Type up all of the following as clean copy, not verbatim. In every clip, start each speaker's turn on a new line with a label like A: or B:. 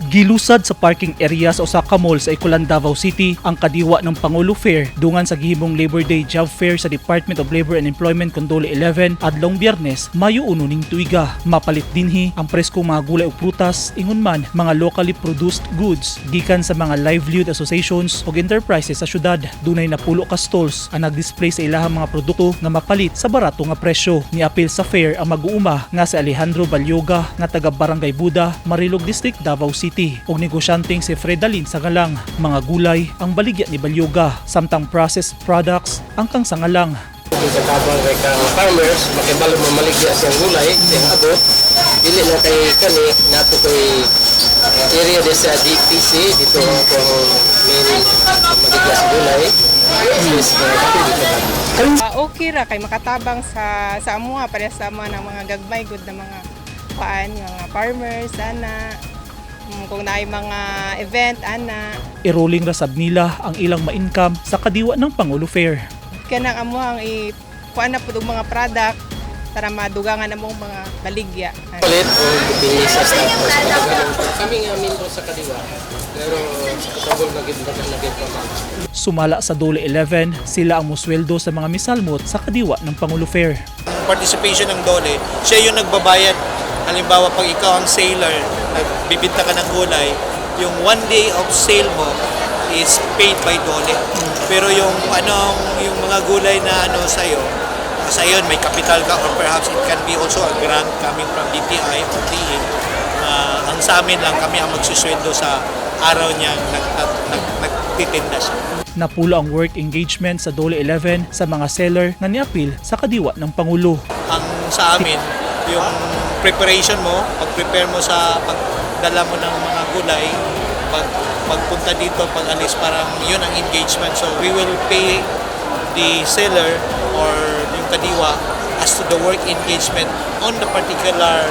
A: Gilusad sa parking area sa usa ka mall sa Ikulan, Davao City ang Kadiwa ng Pangulo Fair dungan sa gihimong Labor Day Job Fair sa Department of Labor and Employment kon DOLE 11 adlong Biyernes, Mayo 1 ning tuiga. Mapalit dinhi ang preskong mga gulay ug prutas, ingon man mga locally produced goods gikan sa mga livelihood associations ug enterprises sa syudad. Dunay 10 ka stalls ang nagdisplay sa ilahang mga produkto nga mapalit sa barato nga presyo. Niapil sa fair ang mag-uuma nga si Alejandro Balyoga nga taga Barangay Buda, Marilog District, Davao City ug negosyanteng si Fredalyn Sangalang. Mga gulay ang baligya ni Balyoga, samtang processed products ang kang Sangalang.
B: Kung katabang kay kang farmers, makibalo mamaligya siyang gulay, siyang abot, dili na kay kani, nato kay area de sa DPC, dito ang akong main maligya sa gulay. Is dito dito.
C: Ah, okay ra kay makatabang sa amuha para sa mga ng mga gagmay gud na mga kuan, mga farmers ana, kung naay mga event ana.
A: I-rolling ra sab nila ang ilang ma-income sa Kadiwa ng Pangulo Fair.
C: Kanang amuhang i kuan na pud og mga product para madugangan among mga baligya.
B: Palit o depende sa staff o sa Tagalog. Kami nga membro sa Kadiwa, pero sa Katabol na gid pa man.
A: Sumala sa DOLE 11, sila ang musweldo sa mga misalmot sa Kadiwa ng Pangulo Fair.
D: Participation ng DOLE, siya yung nagbabayad. Halimbawa, pag ikaw ang seller, nagbibenta ka ng gulay, yung one day of sale mo is paid by DOLE. Pero yung anong yung mga gulay na ano sa iyo may capital ka or perhaps it can be also a grant coming from DTI or DA. Ang sa amin lang, kami ang magsusweldo sa araw niyang nagtitinda siya.
A: Napulo ang work engagement sa DOLE 11 sa mga seller nga niapil sa Kadiwa ng Pangulo.
D: Ang sa amin, yung preparation mo, pag-prepare mo sa pagdala mo ng mga gulay, pagpunta dito, pag alis, parang yun ang engagement. So we will pay the seller or yung kadiwa as to the work engagement on the particular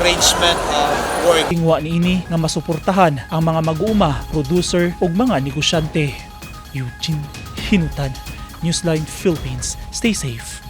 D: arrangement of work.
A: Tingwa niini nga masuportahan ang mga mag-uuma, producer ug mga negosyante. Eugene Hinutan, Newsline Philippines. Stay safe.